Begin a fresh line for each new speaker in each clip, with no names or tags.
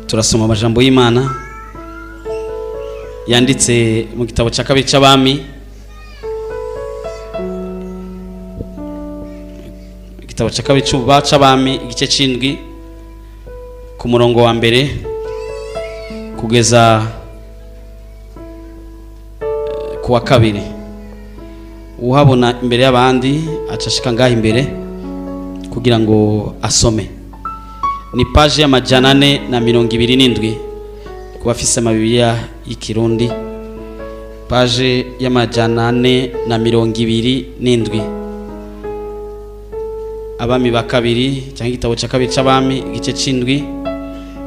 Turasoma amajambo y'Imana yanditse mu gitabo cya kabiri cy'Abami, igitabo cya kabiri cy'Abami, igice c'indwi, ku murongo wa mbere kugeza ku wa kabiri. Uhabona imbere y'abandi acashika ngaho imbere kugira ngo asome. Ni paje ya 427 ku bafise amabibiliya y'ikirundi, paje ya 427, Abami ba kabiri cyangwa igitabo cya kabiri c'Abami, igice c'indwi,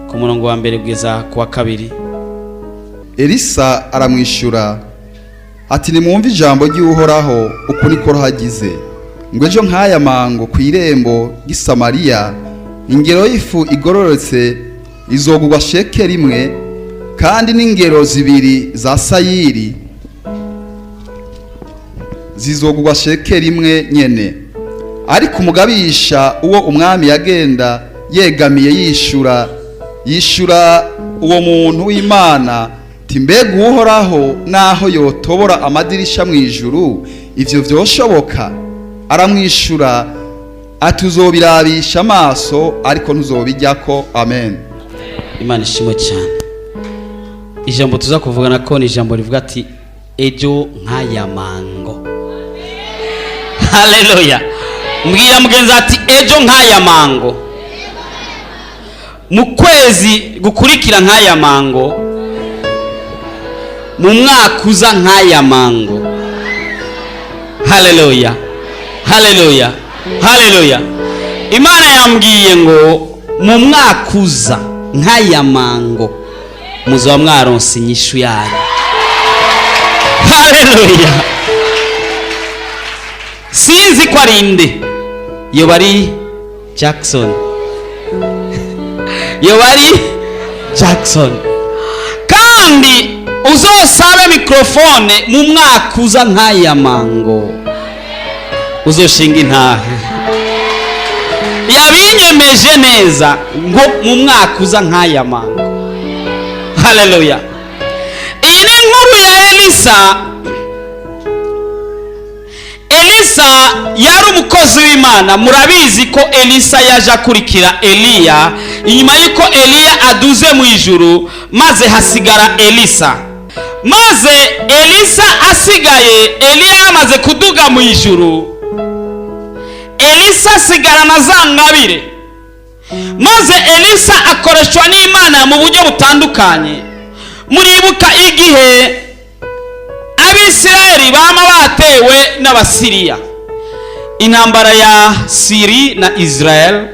ku murongo wa mbere kugeza ku wa kabiri.
Elisa aramwishyura ati: "Nimwumve ijambo ry'Uhoraho. Uku niko hagize ngo ejo nk'aya mango ku irembo ry'i Samariya ingero y'ifu igororotse izogurwa shekeli 1, kandi n'ingero 2 za sayiri zizogurwa shekeli 1 nyene." Ariko umugabisha uwo umwami yagenda yegamiye yishura uwo muntu w'Imana ati: "Mbega Uhoraho naho yotobora amadirisha mu ijuru, ivyo vyoshoboka?" Aramwishura ati: "Uzobirabisha amaso, ariko ntuzobijyako." Amen.
Imana ishimwe cyane. Ijambo tuza kuvugana ko ni ijambo rivuga ati: "Ejo nk'aya mango." Haleluya! Mbwira mugenzi ati: "Ejo nk'aya mango, mu kwezi gukurikira nk'aya mango, mu mwaka uza nk'aya mango." Haleluya, haleluya, haleluya! Imana yambwiye ngo mu mwaka uza nk'aya mango muzaba mwaronse inyishu yanyu. Haleluya! Sinzi ko ari inde, yoba ari Jackson, yoba ari Jackson. Kandi uzosabe mikrofone mu mwaka uza nk'aya mango, uzoshinga intahe. Yabinyemeje neza ngo mu mwaka uza nk'aya mango. Haleluya! Iyi ni inkuru ya Elisa. Elisa yari umukozi w'Imana. Murabizi ko Elisa yaje akurikira Eliya inyuma y'uko Eliya aduze mu ijuru, maze hasigara Elisa. Maze Elisa asigaye, Eliya yamaze kuduga mu ijuru, Elisa asigara na za ngabire. Maze Elisa akoreshwa n'Imana mu buryo butandukanye. Muribuka igihe Abisirayeli bama batewe n'Abasiriya. Intambara ya Siri na Israel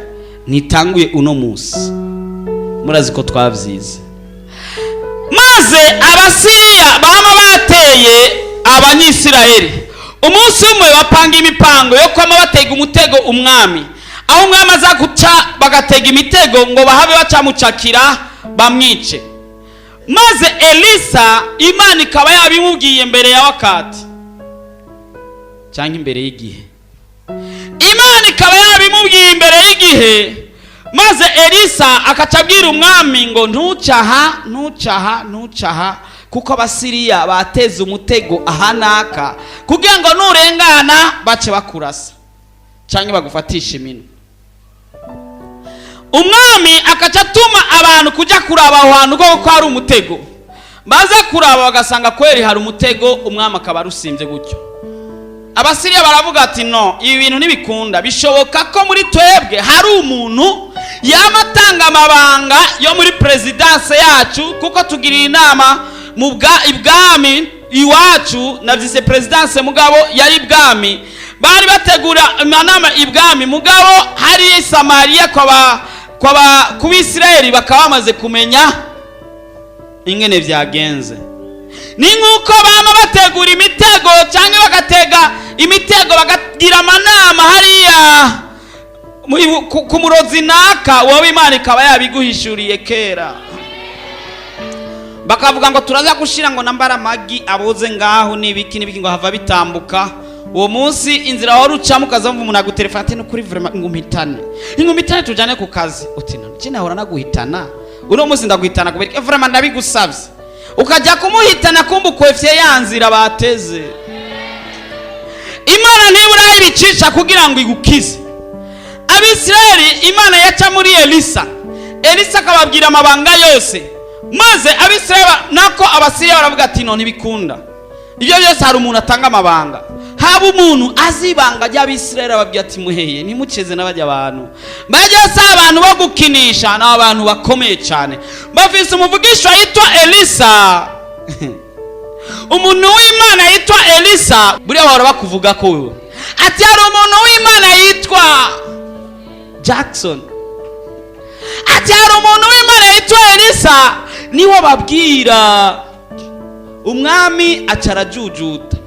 ntitanguye uno munsi, murazi ko twabyize. Maze Abasiriya bama bateye Abanyisirayeli. Umunsi umwe bapanga imipango yo kwama batega umutego umwami, aho umwami aza guca bagatega imitego ngo bahabe bacamucakira bamwice. Maze Elisa, Imana ikaba yabimubwiye mbere ya wakati cyangwa imbere y'igihe. Imana ikaba yabimubwiye imbere y'igihe. Maze Elisa akaca abwira umwami ngo: "Ntucaha, ntucaha, ntucaha, kuko Abasiriya bateze umutego aha n'aka, kugira ngo nurengana bace bakurasa cyangwa bagufatisha iminwe." Umwami akaca atuma abantu kujya kuraba aho hantu ko hari umutego. Baza kuraba bagasanga kweri hari umutego. Umwami akaba arusimbye gutyo. Abasiriya baravuga ati: "No, ibi bintu ntibikunda. Bishoboka ko muri twebwe hari umuntu yaba atanga amabanga yo muri présidence yacu, kuko tugirira inama mu ibwami iwacu." Na vice présidence, mugabo yari ibwami, bari bategura amanama ibwami. Mugabo hari Samariya kwa ku Bisirayeli bakaba bamaze kumenya ingene byagenze. Ni nk'uko bama bategura imitego cyangwa bagatega imitego, bakagira amanama hariya ku murozi naka. Wowe Imana ikaba yabiguhishuriye kera, bakavuga ngo turaza gushira ngo nambara amagi aboze ngaho n'ibiki n'ibiki, ngo hava bitambuka. Uwo munsi inzira wari ucamo ukaza wumva umuntu agutelefona ati nukuri vraiment ngumpitane, ngumpitane tujane ku kazi. Uti none je nahora naguhitana, uno munsi ndaguhitana kubera iki? Vraiment ndabigusavye. Ukajya kumuhitana, kumva ukwefye ya nzira bateze. Imana ntibura ibicisha kugira ngo igukize. Abisirayeli Imana yaca muri Elisa, Elisa akababwira amabanga yose, maze Abisirayeli nako Abasiriya baravuga ati none ntibikunda ibyo byose. Hari umuntu atanga amabanga, haba umuntu azi ibanga ry'Abisirayeli, ababwira ati muheye ntimuceze n'abajya abantu bajya, si abantu bo gukinisha, ni abantu bakomeye cyane, bafise umuvugisha yitwa Elisa, umuntu w'Imana yitwa Elisa. Buriya bahora bakuvuga ko wewe ati hari umuntu w'Imana yitwa Jackson, ati hari umuntu w'Imana yitwa Elisa, niwo babwira. Umwami aca arajujuta.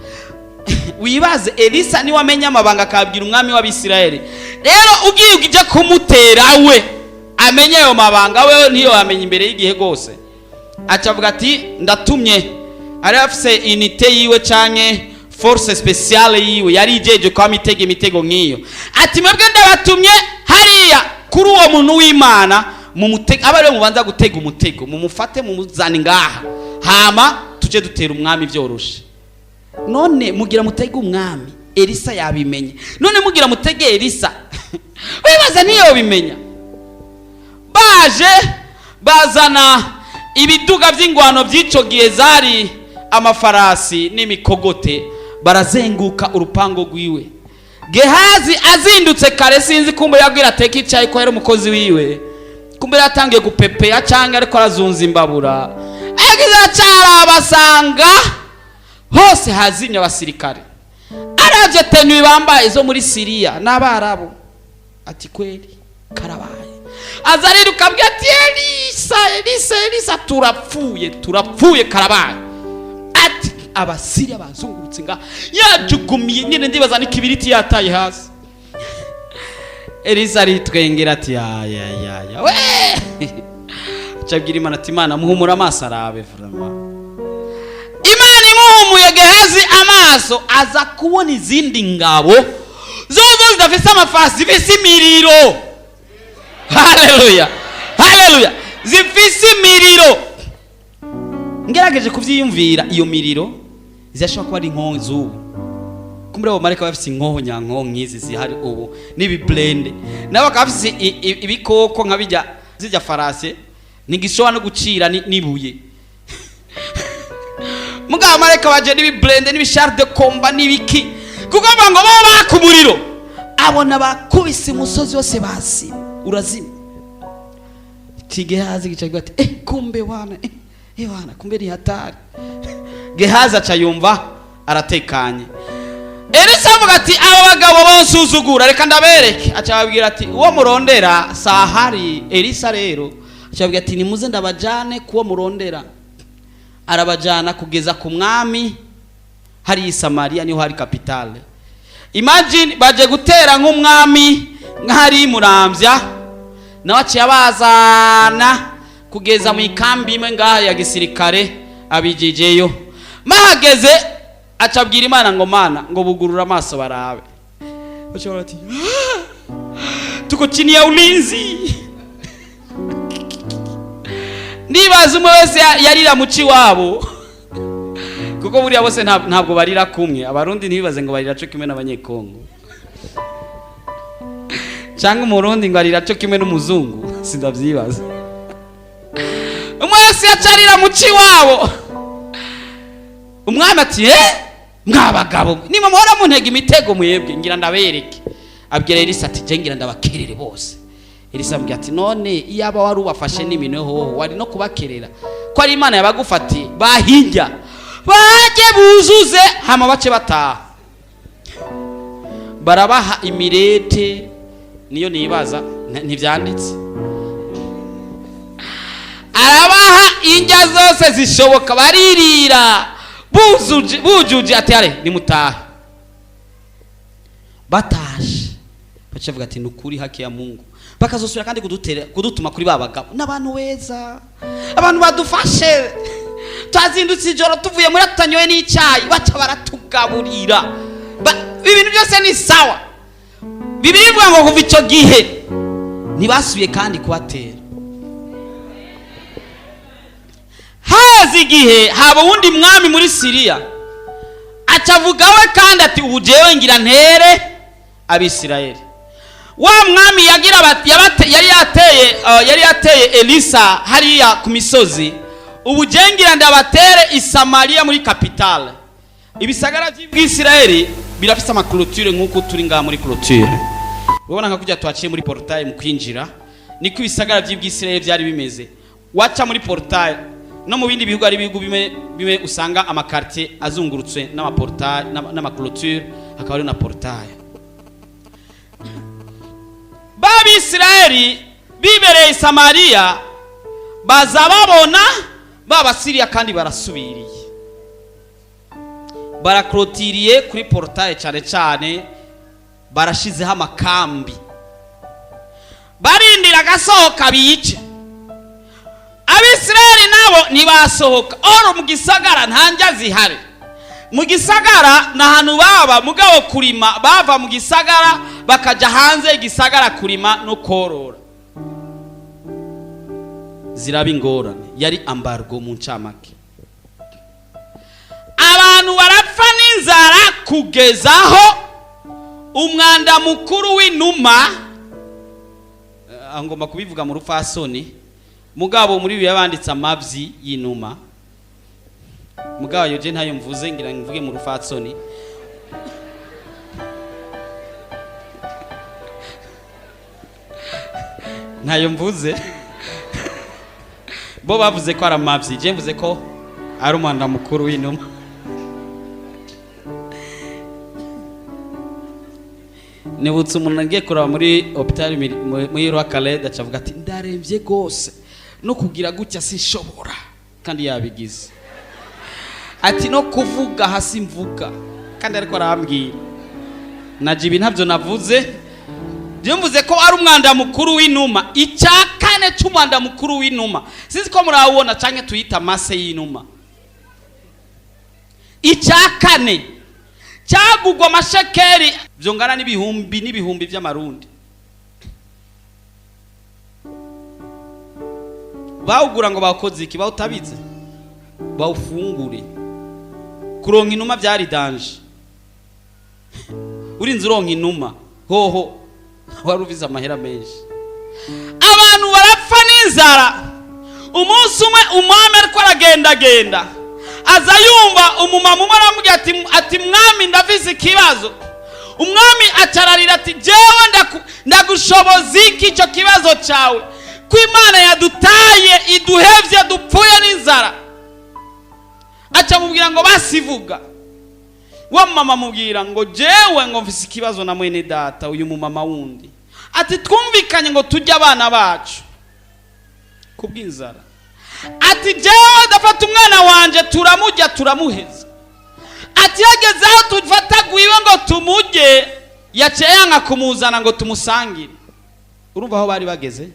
Wibaze, Elisa niwe amenya amabanga akabwira umwami w'Abisirayeli. Rero ugiye ujya kumutera, we amenye ayo mabanga, we niyo yamenya imbere y'igihe rwose. Aca avuga ati ndatumye. Ari afise unité yiwe canke force spéciale yiwe yari ijeje kwa mitego, imitego nk'iyo. Ati mwebwe ndabatumye hariya kuri uwo muntu w'Imana, mu mutego, aba ariwe mubanza gutega umutego, mumufate mumuzane ngaha, hama tuje dutera umwami byoroshe. None mugira mutege umwami, Elisa yabimenye. None mugira mutege Elisa, wibaza niyo bimenya. Baje bazana ibiduga by'ingwano by'icyo gihe, zari amafarasi n'imikogote, barazenguka urupango rwiwe. Gehazi azindutse kare, sinzi kumbe yabwira ateka icyayi ko yari umukozi wiwe, kumbe yatangiye gupepeya cyangwa ariko arazunza imbabura, agize acarabasanga hose hazimye abasirikare. Aravye tenue bambaye zo muri Siriya n'Abarabu, ati kweli karabaye. Aza ariruka abwira ati Elisa, Elisa, Elisa, turapfuye, turapfuye, karabaye. Ati Abasiriya bazungurutse nga. Yajugumiye nyine, ndibaza n'ikibiriti yataye hasi. Elisa aritwengera ati ya ya ya ya we. Acabwira Imana ati Imana muhumura amaso arabe. Vraiment Imana imuhumuye Gehazi amaso, aza kubona izindi ngabo zozo zidafise amafarasi, zifise imiriro. Haleluya, haleluya! Zifise imiriro. Ngerageje kuvyiyumvira, iyo miriro zirashobora kuba ari inkoho z'ubu. Kumbure abo mareka bafise inkoho nyankoho nk'izi zihari ubu n'ibiblende, nabo bakaba bafise ibikoko nka bijya zijya farase, ntigishobora no gucira n'ibuye. Mugabo mareka baje n'ibiblende n'ibishar de combat n'ibiki, kuko bavuga ngo bo baka umuriro. Abona bakubise umusozi wose bazima, urazima. Gehazi gica ati kumbe wana, wana, kumbe ni hatari. Gehazi aca yumva aratekanye. Elisa avuga ati aba bagabo bansuzugura, reka ndabereke. Aca ababwira ati uwo murondera sahari. Elisa rero aca ababwira ati nimuze ndabajane kuwo murondera. Arabajana kugeza ku mwami hari i Samariya, niho hari capitale. Imagine baje gutera nk'umwami nk'ahari Muramvya, nawe aciye abazana kugeza mu ikambi imwe ngaha ya gisirikare, abijijeyo. Mahageze aca abwira Imana ngo Mana, ngo bugurura amaso barabe. Baca bati "Ah, tuko chini ya ulinzi." Ndibaza umwe wese yarira muci wabo, kuko buriya bose ntabwo barira kumwe. Abarundi ntibibaze ngo barira co kimwe n'Abanyekongo, cyangwa Umurundi ngo arira co kimwe n'umuzungu, sindavyibaza. Umwe wese yacarira muci wabo. Umwami ati mwa bagabo nimwe muhora muntega imitego mwebwe, ngira ndabereke. Abwira Elisa ati je ngira ndabakerere bose. Elisa amubwira ati none iyaba wari ubafashe n'iminwe hoho wari no kubakerera, ko ari Imana yabagufatiye? Bahinja bajye buzuze, hama bace bataha. Barabaha imirete, niyo nibaza ntivyanditse. Arabaha indya zose zishoboka, baririra buzuje bujuje. Ati are nimutahe. Batashe baca ati nukuri haki ya Mungu, bakazosubira kandi kudutera kudutuma kuri ba bagabo n'abantu beza, abantu badufashe, twazindutse ijoro tuvuye muri tutanyoye n'icyayi, baca baratugaburira. Ibintu byose ni sawa. Bibiliya ivuga ngo kuva icyo gihe ntibasubiye kandi kubatera. Haza igihe haba uwundi mwami muri Siriya, acavuga we kandi ati: "Ubu jewe ngira ntere Abisirayeli." Wa mwami yagira yari yateye Elisa hariya ku misozi, ubu jewe ngira ndabatere i Samariya muri capitale. Ibisagara by'Ubwisirayeli birafise ama clôture, nk'uko turi ngaha muri clôture. Urabona nka kujya twaciye muri portail mu kwinjira, niko ibisagara by'Ubwisirayeli byari bimeze. Waca muri portail. No mu bindi bihugu, hari ibihugu bimwe bimwe usanga ama quartier azungurutswe n'ama portail, n'ama clôture, hakaba hariho na portail. B'Abisirayeli bibereye i Samariya baza babona b'Abasiriya kandi barasubiriye, barakorotiriye kuri portail, cyane cyane barashizeho amakambi, barindira agasohoka bice. Abisirayeli nabo ntibasohoka. Oro mu gisagara nta njya zihari. Mu gisagara ni ahantu baba, mugabo kurima bava mu gisagara bakajya hanze y'igisagara kurima no korora. Ziraba ingorane, yari embargo mu ncamake. Abantu barapfa n'inzara kugezaho umwanda mukuru w'inuma, ngomba kubivuga mu rupfasoni, mugabo muri bibiliya banditse amavyi y'inuma, mugabo ayo je ntayo mvuze, ngira mvuge mu rupfasoni. Ntayo mvuze. Bo bavuze ko ari amavyi, je mvuze ko ari umwanda mukuru w'inuma. Nibutse umuntu agiye kuraba muri hôpital muri Roi Khaled, acavuga ati: "Ndarembye gose, no kugira gutya sinshobora." Kandi yabigize ati: "No kuvuga hasi mvuga." Kandi ariko arambwira naje ibi ntabyo navuze. Je mvuze ko ari umwanda mukuru w'inuma, icya kane cy'umwanda mukuru w'inuma. Sinzi ko murawubona, canke tuyita amase y'inuma. Icya kane cyagugwa amashekeri byongana n'ibihumbi n'ibihumbi by'amarundi. Bawugura ngo bakoze iki? Bawutabize, bawufungure. Kuronka inuma byari danger. Urinze uronka inuma hoho wari uvize amahera menshi. Abantu barapfa n'inzara. Umunsi umwe umwami ariko aragendagenda, aza yumva umumama umwe aramubwira ati: "Mwami, ndafise ikibazo." Umwami acararira ati: "Jewe ndagushoboza iki icyo kibazo cyawe, ko Imana yadutaye, iduhevye, dupfuye n'inzara?" Aca amubwira ngo basivuga. Wa mama amubwira ngo: "Jewe ngo mfise ikibazo na mwene data." Uyu mumama wundi ati: "Twumvikanye ngo tujye abana bacu kubw'inzara." Ati: "Jewe ndafata umwana wanje, turamujya, turamuheza." Ati: "Hageze aho tufata gwiwe ngo tumujye, yaciye yanga kumuzana ngo tumusangire." Urumva aho bari bageze?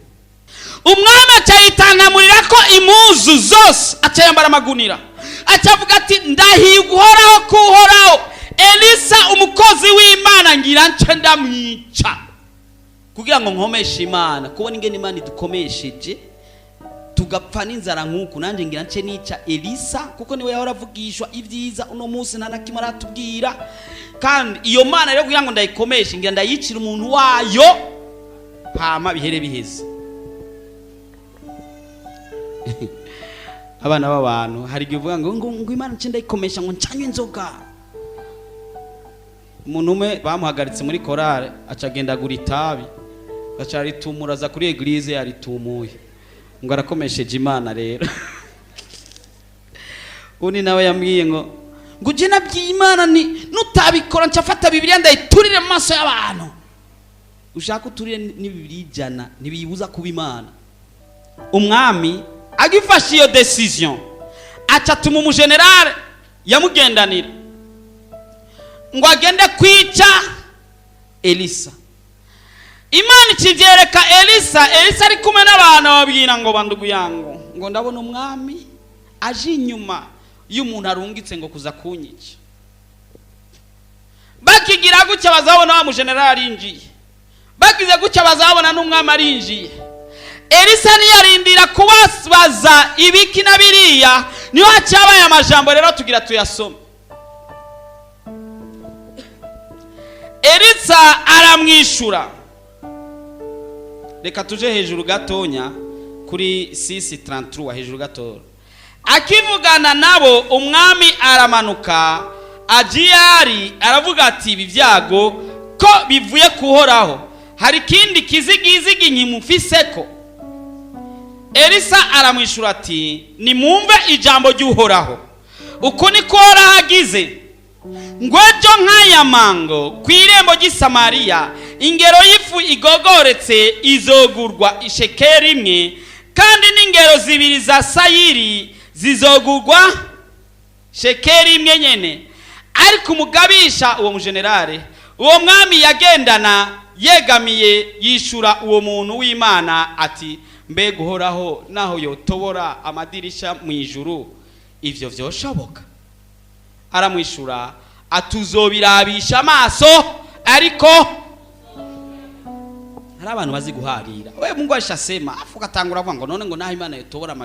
Umwami acayitangamurira ko impuzu zose, aca yambara amagunira, acavuga ati: "Ndahiye uhoraho ko uhoraho, Elisa umukozi w'Imana ngira nce ndamwica kugira ngo nkomeshe Imana. Kubona ingene Imana idukomesheje tugapfa n'inzara nk'uku, nanjye ngira nce nica Elisa, kuko niwe yahora avugishwa ibyiza. Uno munsi nta na kimwe aratubwira. Kandi iyo Mana rero, kugira ngo ndayikomeshe, ngira ndayicira umuntu wayo, hama bihere biheze." Abana b'abantu, hari igihe uvuga ngo Imana nce ndayikomesha ngo ncanywe inzoga. Umuntu umwe bamuhagaritse muri korale, aca agenda agura itabi, aca aritumura, aza kuri église yaritumuye, ngo arakomesheje Imana. Rero undi nawe yambwiye ngo uje nabwiye Imana ni nutabikora ncafata Bibiliya ndayiturire mu maso y'abantu. Ushaka uturire ni Bibiliya 100, ntibiyibuza kuba Imana. Umwami agifashe iyo décision, aca atuma umujenerale yamugendanira ngo agende kwica Elisa. Imana ikibyereka Elisa. Elisa ari kumwe n'abantu, babwira ngo: "Bandugu yangu," ngo, "ndabona umwami aje inyuma y'umuntu arungitse ngo kuza kunyica." Bakigira gutya bazabona wa mujenerali arinjiye, bagize gutya bazabona n'umwami arinjiye. Elisa ntiyarindira kubabaza ibiki na biriya, niho hacabaye amajambo. Rero tugira tuyasome. Elisa aramwishura. Reka tuje hejuru gatonya kuri 6:33, hejuru gatoya. Akivugana nabo umwami aramanuka ajiyari, aravuga ati ibi byago ko bivuye kuhoraho, hari ikindi kizigizigi nkimufiseko? Elisa aramwishura ati nimwumve ijambo ry'Uhoraho, uku niko Uhoraho agize ngo ejo nk'aya mango ku irembo ry'i Samariya ingero y'ifu igogoretse izogurwa ishekeri imwe, kandi n'ingero zibiri za sayiri zizogurwa shekeri imwe nyene. Ariko umugabisha uwo mujenerale uwo mwami yagendana yegamiye yishura uwo muntu w'Imana ati mbega Uhoraho naho yotobora amadirisha mu ijuru ivyo vyoshoboka? Aramwishura atuzobirabisha amaso. Ariko hari abantu bazi guharira. We Mungu alishasema, afu katangura avuga ngo none ngo naho Imana yotobora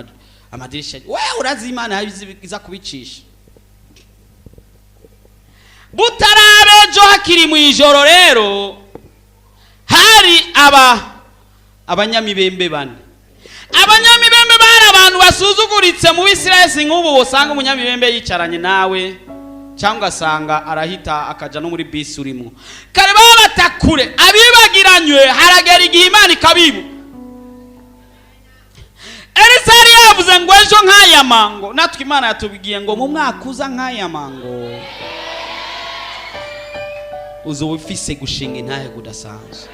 amadirisha, we urazi Imana iza kubicisha. Butarabejo hakiri mu ijoro rero hari abanyamibembe bane. Abanyamibembe bari abantu basuzuguritse mu Bisirayeli. Nk'ubu usanga umunyamibembe yicaranye nawe cyangwa asanga arahita akaja no muri bisi urimo. Kare baba batakure abibagiranywe, haragera igihe Imana ikabibu. Elisa yari yavuze ngo ejo nk'aya mango, natwe Imana yatubwiye ngo mu mwaka uza nk'aya mango uzoba ufise gushinga intahe kudasanzwe.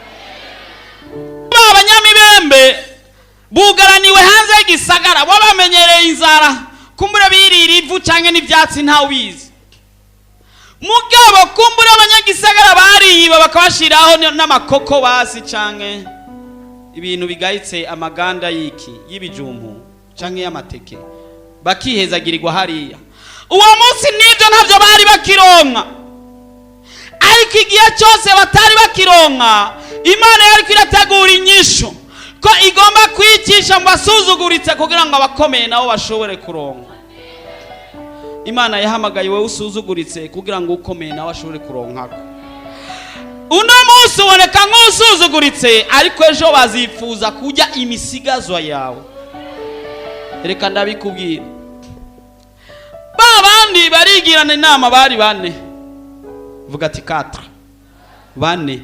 Abanyamibembe bugaraniwe hanze y'igisagara, bo bamenyereye inzara, kumbura birira ivu canke n'ivyatsi ntawizi. Mugabo kumbura abanyagisagara bariyiba bakabashiraho n'amakoko basi canke ibintu bigayitse, amaganda y'iki y'ibijumbu canke y'amateke, bakihezagirirwa hariya. Uwo munsi nibyo ntavyo bari bakironka, ariko igihe cyose batari bakironka Imana yariko irategura inyishu ko igomba kwicisha mu basuzuguritse kugira ngo abakomeye nabo bashobore kuronka. Imana yahamagaye wowe usuzuguritse kugira ngo ukomeye nawe ashobore kuronkako. Uno munsi uboneka nk'usuzuguritse, ariko ejo bazifuza kurya imisigazwa yawe. Reka ndabikubwira, ba bandi barigirana inama, bari bane, vuga ati 4 bane.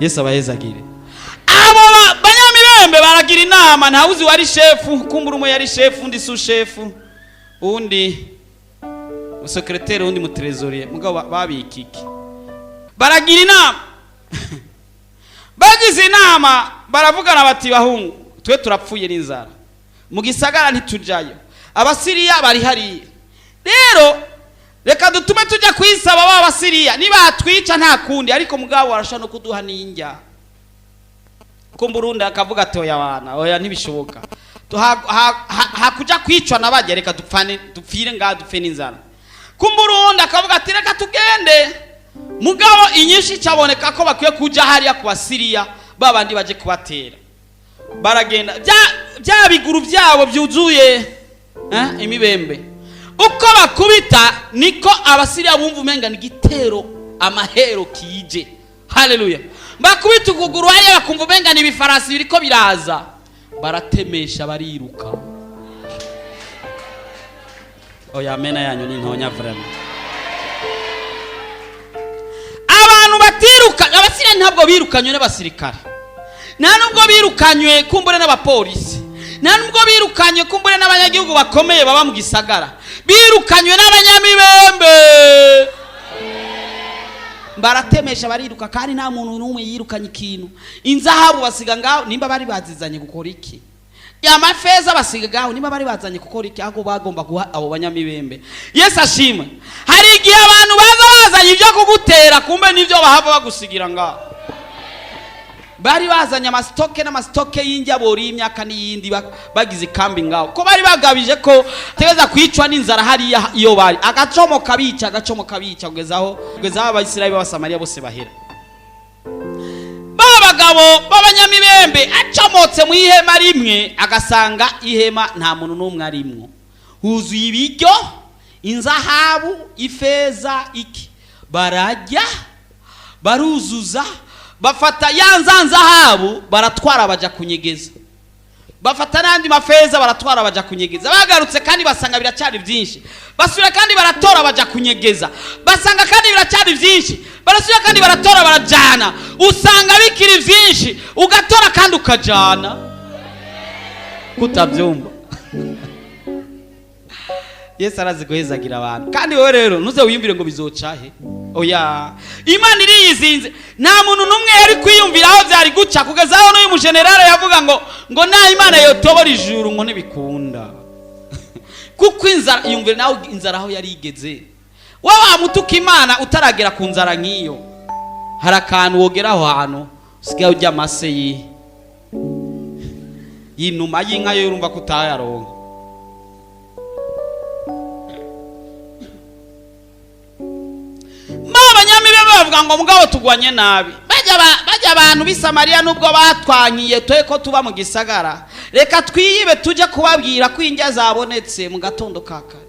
Yesu abahezagire. Abo banyamibembe baragira inama, ntawuzi wari shefu, kumbura umwe yari shefu, undi su shefu, undi sekreteri, undi mutrezorier, mugabo babikiki. Baragira inama. Bagize inama baravugana bati bahungu, twe turapfuye n'inzara, mu gisagara ntitujayo, abasiriya bari hariya, rero reka dutume tujya kwisaba ba basiriya, nibatwica nta kundi, ariko mugabo arashobora no kuduha n'injya. Kumburundi akavuga ati oya wana, oya ntibishoboka, hakuja kwicwa nabajya, reka dupfane, dupfire ngaha, dupfe n'inzara. Kumburundi akavuga ati reka tugende, mugabo inyinshi icaboneka ko bakwiye kuja hariya ku basiriya babandi baje kubatera. Baragenda bya biguru byabo byuzuye imibembe, uko bakubita niko abasiriya bumva umenga ni igitero amahero kije. Haleluya. Bakubita ukuguru hariya bakumva umenga ni ibifarasi biriko biraza, baratemesha bariruka. Oya amena yanyu ni ntonya vraiment. Abantu batiruka, abasiriya ntabwo birukanywe n'abasirikare, nta nubwo birukanywe kumbure n'abapolisi, nta nubwo birukanywe kumbure n'abanyagihugu bakomeye baba mu gisagara, birukanywe n'abanyamibembe. Baratemesha bariruka, kandi nta muntu n'umwe yirukanye ikintu. Inzahabu basiga ngaho, nimba bari bazizanye gukora iki? Amafeza basiga ngaho, nimba bari bazanye gukora iki? Ahubwo bagomba guha abo banyamibembe. Yesu ashimwe. Hari igihe abantu baza bazanye ibyo kugutera, kumbe nibyo bahava bagusigira ngaho. Bari bazanye ama stock n'ama stock y'indyabori y'imyaka n'iyindi, bagize ikambi ngaho, ko bari bagabije ko tegeza kwicwa n'inzara hariya iyo bari. Agacomo kabica, agacomo kabica, kugeza aho Abayisiraheli b'Abasamariya bose bahera. Ba bagabo b'abanyamibembe acomotse mu ihema rimwe, agasanga ihema nta muntu n'umwe arimwo, huzuye ibiryo, inzahabu, ifeza, iki. Barajya, baruzuza, bafata ya nzahabu baratwara, baja kunyegeza, bafata n'andi mafeza baratwara, baja kunyegeza. Bagarutse kandi basanga biracyari byinshi, basubira kandi baratora, baja kunyegeza, basanga kandi biracyari byinshi, barasubira kandi baratora, barajana. Usanga bikiri byinshi, ugatora kandi ukajana. Kutabyumva, Yesu arazi guhezagira abantu. Kandi wowe rero ntuze wiyumvire ngo bizoca he. Oya, Imana iriyizinze. Nta muntu n'umwe yari kwiyumvira aho byari guca, kugeza aho n'uyu mujenerale yavuga ngo nta Imana yotobora ijuru, ngo ntibikunda, kuko inzara, yumvire nawe inzara aho yari igeze. Wowe wamutuka Imana utaragera ku nzara nk'iyo. Hari akantu wogera aho hantu usigaye ujya amase y'inuma, y'inka yo urumva ko utayaronka. Ma abanyamibe bavuga ngo mugabo tugwanye nabi, bajya abantu b'i Samariya, nubwo batwankiye twe ko tuba mu gisagara, reka twiyibe tujye kubabwira ko indya zabonetse mu gatondo ka kare.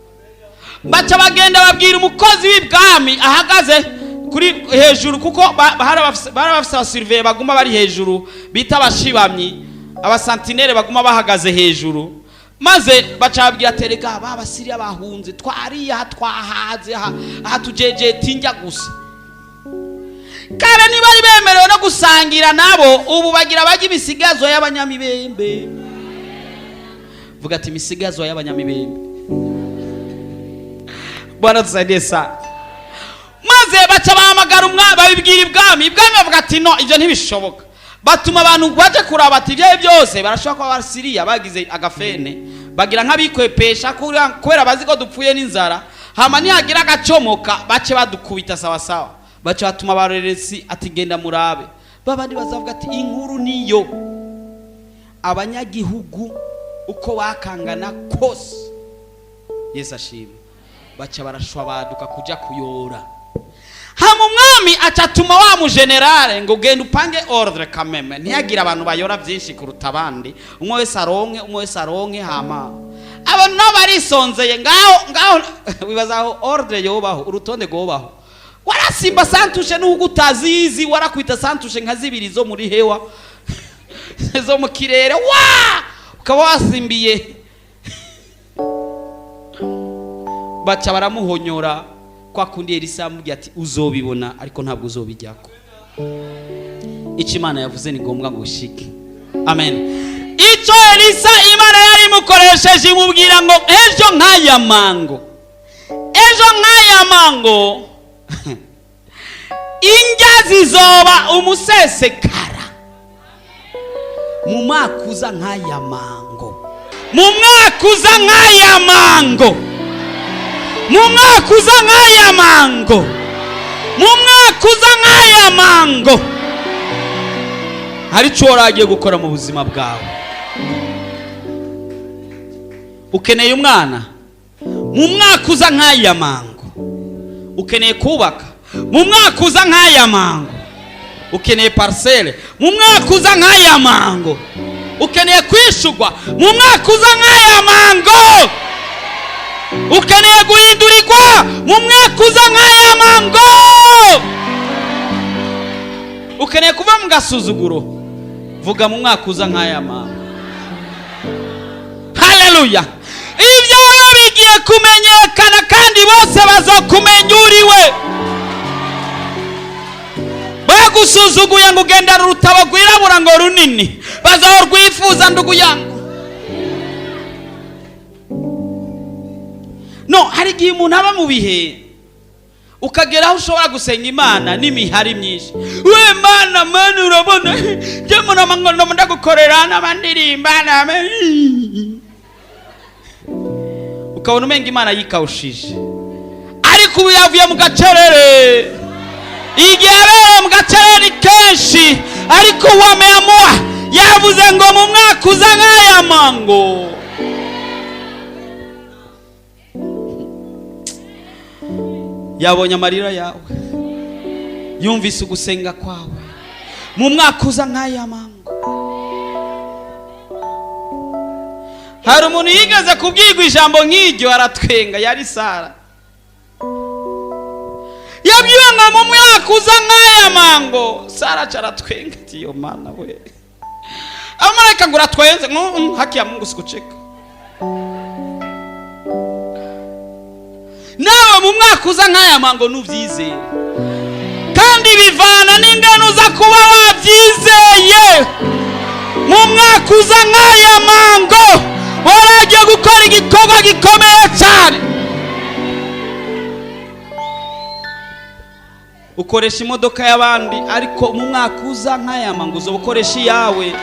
Baca bagenda babwira umukozi w'ibwami ahagaze kuri hejuru, kuko bari bafise abasurveillants baguma bari hejuru bita abashibamyi, abasantinere baguma bahagaze hejuru. Maze baca babwira ati: "Erega ba Basiriya bahunze, twariye aha, twahaze aha, aha tujejeta indya gusa." Kare ntibari bemerewe no gusangira nabo, ubu bagira bajya imisigazwa y'abanyamibembe. Vuga ati: "Imisigazwa y'abanyamibembe." Bwana tusaidie sana. Maze baca bahamagara umwami, babibwira ibwami. Ibwami bavuga ati: "No, ibyo ntibishoboka." Batuma abantu baje kuraba ati: "Ibyo byose barashobora kuba Abasiriya bagize agafene, bagira nk'abikwepesha kubera bazi ko dupfuye n'inzara, hama nihagira agacomoka bace badukubita sawasawa." Baca batuma abareresi ati: "Genda murabe." Babandi bazavuga ati: "Inkuru niyo." Abanyagihugu uko bakangana kose, Yesu ashimwe, baca barashwa baduka kuja kuyora. Hama umwami acatuma wa mujenerale ngo: "Genda upange ordre kameme, ntiyagira abantu bayora byinshi kuruta abandi, umwe wese aronke, umwe wese aronke." Hama abantu nabo barisonzeye ngaho ngaho. Wibaza aho ordre yobaho, urutonde rwobaho? Warasimba santushe n'ubwo utazizi, warakwita santushe nka zibiri zo muri hewa, zo mu kirere, wa ukaba wasimbiye. Baca baramuhonyora kwa kundi Elisa yamubwiye ati: "Uzobibona ariko ntabwo uzobijyako." Icyo Imana yavuze ni ngombwa ngo ushike. Amen. Icyo Elisa Imana yari imukoresheje imubwira ngo ejo nk'aya mango, ejo nk'aya mango, indya zizoba umusesekara. Mu mwaka uza nk'aya mango, mu mwaka uza nk'aya mango, mu mwaka uza nk'aya mango, mu mwaka uza nk'aya mango, hari icyo wari gukora mu buzima bwawe. Ukeneye umwana, mu mwaka uza nk'aya mango. Ukeneye kubaka, mu mwaka uza nk'aya mango. Ukeneye parcelle, mu mwaka uza nk'aya mango. Ukeneye kwishurwa, mu mwaka uza nk'aya mango. Ukeneye guhindurirwa, mu mwaka uza nk'aya mango. Ukeneye kuva mu gasuzuguro, vuga: "Mu mwaka uza nk'aya mango." Haleluya! Ibyawe bigiye kumenyekana kandi bose bazokumenya uriwe. Bagusuzuguye ngo ugendana urutabo rwirabura ngo runini, bazorwifuza, ndugu yangu. No hari igihe umuntu aba mu bihe ukagera aho ushobora gusenga Imana n'imihari myinshi: "We Mana, Mana, urabona njye mbona ndagukorera n'abandirimba," ukabona umenga Imana yikawushije. Ariko ubu yavuye mu gacerere. Igihe yabereye mu gacerere ni kenshi. Ariko wameamua, yavuze ngo mu mwaka uza nk'aya mango. Yabonye amarira yawe, yumvise ugusenga kwawe. Mu mwaka uza nk'aya mango. Hari umuntu yigeze kubwirwa ijambo nk'iryo aratwenga, yari Sara. Yabwiwe ngo mu mwaka uza nk'aya mango, Sara aca aratwenga ati yo Mana we. Abamarayika ngo uratwenze, ngo haki ya Mungu sikucheka. Nawe mu mwaka uza nk'aya mango nuvyizere, kandi bivana n'ingano uza kuba wabyizeye. Mu mwaka uza nk'aya mango waragiye gukora igikorwa gikomeye cyane. Ukoresha imodoka y'abandi, ariko mu mwaka uza nk'aya mango uzoba ukoresha iyawe.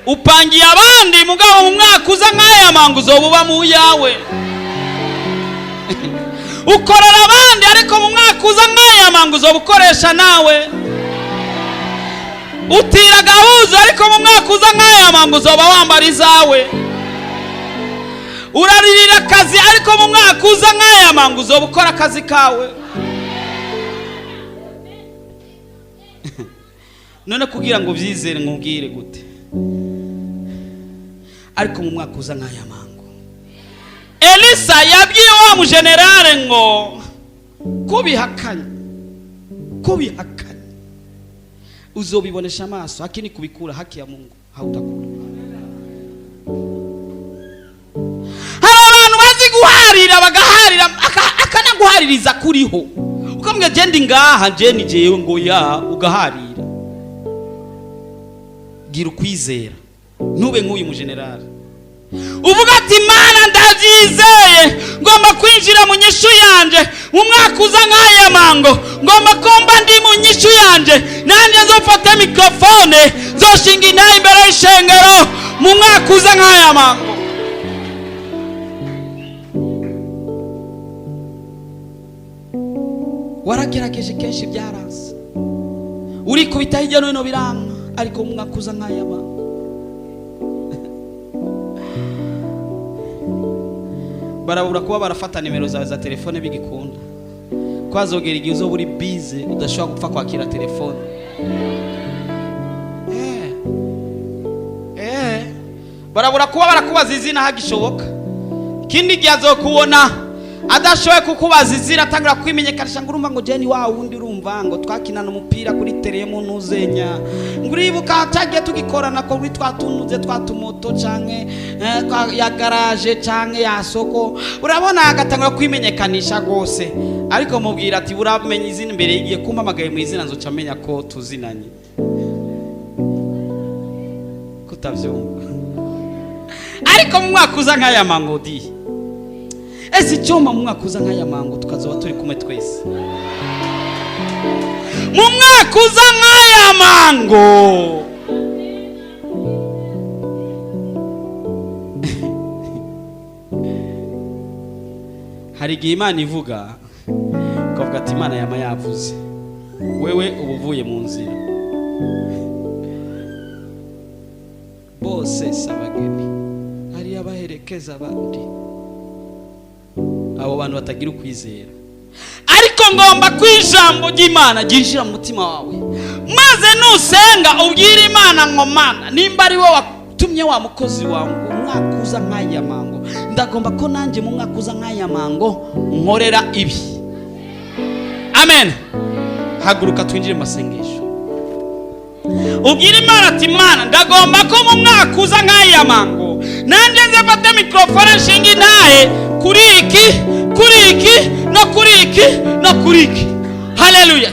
Upangiye abandi, mugabo mu mwaka uza nk'aya mango uzoba uba mu yawe. Ukorera abandi, ariko mu mwaka uza nk'aya mango uzoba ukoresha nawe. Utira agahuzu, ariko mu mwaka uza nk'aya mango uzoba wambara izawe. Uraririra akazi, ariko mu mwaka uza nk'aya mango uzoba ukora akazi kawe. None kugira ngo byizere nkubwire gute? Ariko mu mwaka uza nk'aya mango, Elisa yabwiye wa mujenerale ngo kubihakanye, kubihakanye uzobibonesha amaso, lakini kubikura haki ya Mungu hautakula. Hari abantu bazi guharira, bagaharira, akanaguhaririza kuriho, ukamubwira je ndi ngaha, je ni jewe, ngo ya ugaharira. Gira ukwizera, ntube nk'uyu mujenerali uvuga ati Mana ndabyizeye, ngomba kwinjira mu nyishu yanje mu mwaka uza nk'aya mango, ngomba kumba ndi mu nyishu yanje, nanjye nzofata mikrofone nzoshinga intahe imbere y'ishengero mu mwaka uza nk'aya mango. Waragerageje kenshi byaranze, urikubita hirya no hino biranga, ariko mu mwaka uza nk'aya mango. Barabura kuba barafata nimero zawe za telefone bigikunda, kwazogera igihe uzoba uri busy udashobora gupfa kwakira telefone. Barabura kuba barakubaza izina hagishoboka. Ikindi gihe azokubona adashoboye kukubaza izina, atangira kwimenyekanisha ngo urumva ngo Jenny wa wundi, urumva ngo twakinana umupira kuri tere mu ntuzenya, ngo uribuka cyagiye tugikorana ko twa tunuze twa tumoto canke ya garage canke ya soko, urabona agatangura kwimenyekanisha gose. Ariko mubwira ati uramenye izina imbere y'igihe, kumpamagaye mu izina nzoca amenya ko tuzinanye. Kutavyumva. Ariko mu mwaka uza nk'aya mango di, ese icyuma mu mwaka uza nk'aya mango tukazoba turi kumwe twese. Mu mwaka uza nk'aya mango hari igihe Imana ivuga ukavuga ati Imana yama yavuze, wewe uba uvuye mu nzira. Bose sabageni hari abaherekeza abandi, abo bantu batagira ukwizera. Ariko ngomba ko ijambo ry'Imana ryinjira mu mutima wawe, maze nusenga ubwire Imana ngo Mana, nimba ari wowe watumye wa mukozi wawe umwaka uza nk'aya mango, ndagomba ko nanjye mu mwaka uza nk'aya mango nkorera ibi. Amen. Haguruka twinjire mu masengesho. Ubwire Imana ati Mana, ndagomba ko mu mwaka uza nk'aya mango nanjye nze mfate mikrofone nshinga intahe kuri iki, kuri iki, no kuri iki, no kuri iki. Haleluya.